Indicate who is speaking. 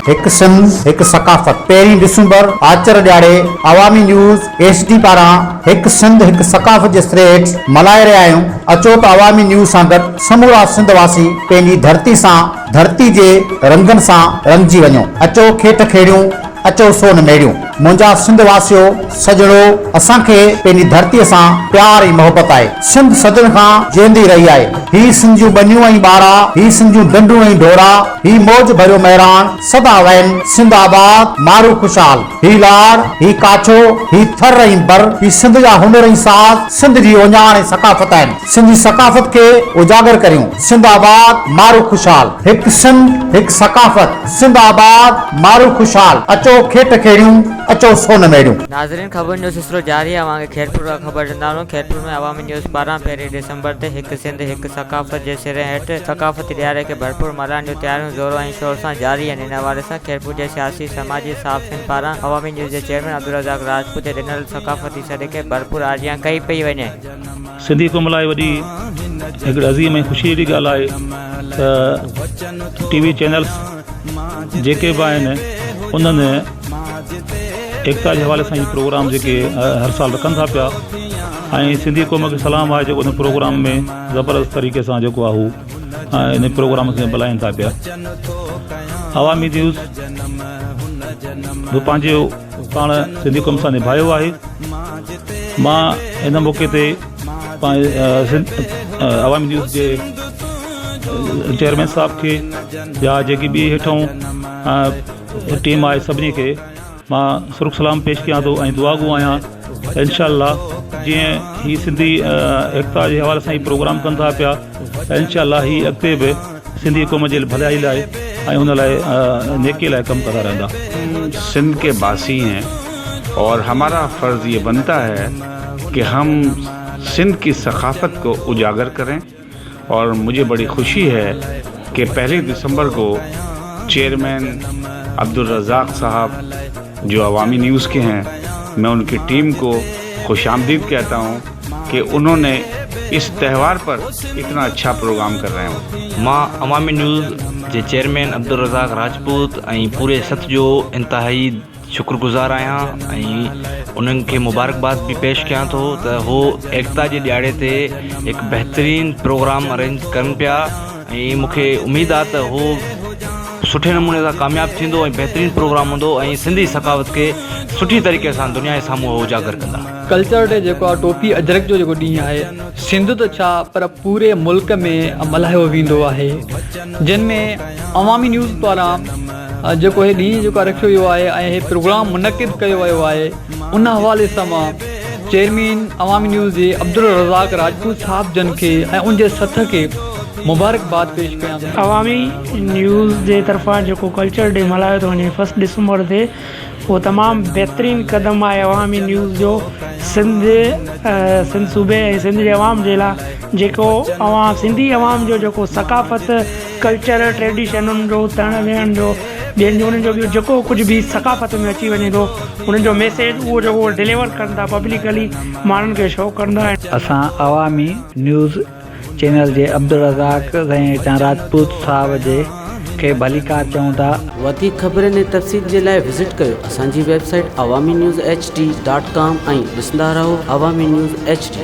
Speaker 1: هڪ سنڌ هڪ ثقافت پهرين ڊسمبر آچر ڏهاڙي عوامي نيوز ايڇ ڊي پاران هڪ سنڌ هڪ ثقافت جي سري هيٺ ملهائي رهيا آهيون اچو ته عوامي نيوز سان گڏ سمورا سنڌ واسي پنهنجي ڌرتي سان ڌرتي جي رنگن سان رڱجي وڃو اچو کيٽ کيڙيون اچو سون ميڙيون منهنجا سنڌ واسيو سڄڻو اسان کي پنهنجي ڌرتي سان پيار ۽ محبت آهي سنڌ صدين کان جيئندي رهي آهي هي سنڌ جون ٻنيون ۽ ٻارا هي سنڌ جون ڍنڍون ۽ ڍورا هي موج ڀريو مهراڻ سدا وهن سنڌ آباد مارو خوشحال هي لاڙ هي ڪاڇو هي ٿر ۽ بر هي سنڌ جا هنر ۽ ساز سنڌ جي اوڃاڻ ۽ ثقافت آهن. سنڌ جي ثقافت کي اجاگر ڪريون. سنڌ آباد، مارو خوشحال. هڪ سنڌ، هڪ ثقافت. سنڌ آباد، مارو خوشحال. اچو کيٽ کيڙيون، اچو سون ميڙيون.
Speaker 2: ناظرين خبرن جو سلسلو جاري آهي اوهان کي خيرپور کان خبر ڏيندا هلون خيرپور ۾ عوامي نيوز پاران پهرين ڊسمبر تي هڪ سنڌ هڪ ثقافت جي سري هيٺ ثقافتي ڏهاڙي کي ڀرپور ملهائڻ جون تياريون زور ۽ شور سان جاري آهن ان حوالي سان خيرپور جي سياسي سماجي صحافين پاران عوامي نيوز جي چيئرمين عبدالرزاق راجپوت جي ڏنل ثقافتي سڏ کي ڀرپور آجيان ڪئي پئي وڃي.
Speaker 3: سنڌي قوم لاء وڏي هڪڙي عظيم ۽ خوشي جي ڳالهه آهي ته ٽي وي چينلز جيڪي به آهن انهن ايڪتا جي حوالي سان هي پروگرام جيڪي هر سال رکن ٿا پيا ۽ سنڌي قوم کي سلام آهي جيڪو ان پروگرام ۾ زبردست طريقي سان جيڪو آهي هو ان پروگرام کي ملهائين ٿا پيا عوامي نيوز به پنهنجو پاڻ سنڌي قوم سان نڀايو آهي مان ان موقعي تي عوامي نيوز جي چيئرمين صاحب کي يا جيڪي ٻي هيٺون ٽيم آهي سڀني کي مان سرخ سلام پيش ڪيان ٿو ۽ دعا گو آهيان ته انشاء الله جيئن هي سنڌي ايڪتا جي حوالي سان هي پروگرام ڪن ٿا پيا ته انشاء الله هي اڳتي به سنڌي قوم جي ڀلائي لاء ۽ ان لاء نيڪي لاء ڪم ڪندا رهندا.
Speaker 4: سنڌ ڪي باسي هين اور همارا فرض يه بنتا هي ڪي هم سنڌ ڪي ثقافت ڪو اجاگر ڪرين. اور مجهي بڙي خوشي هي ڪي پهلي دسمبر ڪو چيئرمين عبدالرزاق صاحب جو عوامي نيوز ڪي هين مين ان ڪي ٽيم ڪو خوش آمديد ڪهتا هون ڪي انهون ني اس تهوار پر اتنا اڇا پروگرام ڪر رهي هون.
Speaker 5: مان عوامي نيوز جي چيئرمين عبدالرزاق راجپوت ۽ پوري سٿ جو انتهائي شڪر گذار آهيان ۽ انهن کي مبارڪباد به پيش ڪيان ٿو ته هو ايڪتا جي ڏهاڙي تي هڪ بهترين پروگرام ارينج ڪن پيا ۽ مون کي اميد آهي ته هو سٺي نموني سان ڪامياب ٿيندو ۽ بهترين پروگرام هوندو ۽ سنڌي ثقافت کي سٺي طريقي سان دنيا جي سامهون هو اجاگر ڪندا.
Speaker 6: ڪلچر ڊي جيڪو آهي ٽوپي اجرڪ جو جيڪو ڏينهن آهي سنڌ ته ڇا پر پوري ملڪ ۾ ملهايو ويندو آهي جنهن ۾ عوامي نيوز پاران جيڪو هي ڏينهن جيڪو رکيو ويو آهي ۽ هي پروگرام منعقد ڪيو ويو آهي ان حوالي سان مان چيئرمين عوامي نيوز جي عبدالرزاق راجپوت صاحب جن کي ۽ ان جي سٿ کي مبارڪباد پيش ڪيان ٿو.
Speaker 7: عوامي نيوز جي طرفان جيڪو ڪلچر ڊي ملهايو ٿو وڃي فرسٽ ڊسمبر تي اهو تمام بهترين قدم آهي عوامي نيوز جو سنڌ سنڌ صوبي ۽ سنڌ جي عوام جي لاء جيڪو عوام سنڌي عوام جو جيڪو ثقافت ڪلچر ٽريڊيشن انهن جو اٿڻ ويهڻ جو ٻين جو انهن جو ٻيو جيڪو ڪجهه به ثقافت ۾ اچي وڃي ٿو انهن جو ميسيج اهو جيڪو ڊليور ڪن ٿا پبلڪلي ماڻهن کي شو ڪن ٿا.
Speaker 8: اسان عوامي نيوز چينل جي عبدالرزاق سائين هتان راجپوت صاحب جي کي ڀليڪار چئون ٿا.
Speaker 9: وڌيڪ خبرن ۽ تفصيل جي لاء وزٽ ڪيو اسان جي website Awami news H D dot com ۽ ڏسندا رهو عوامي نيوز ايڇ ڊي.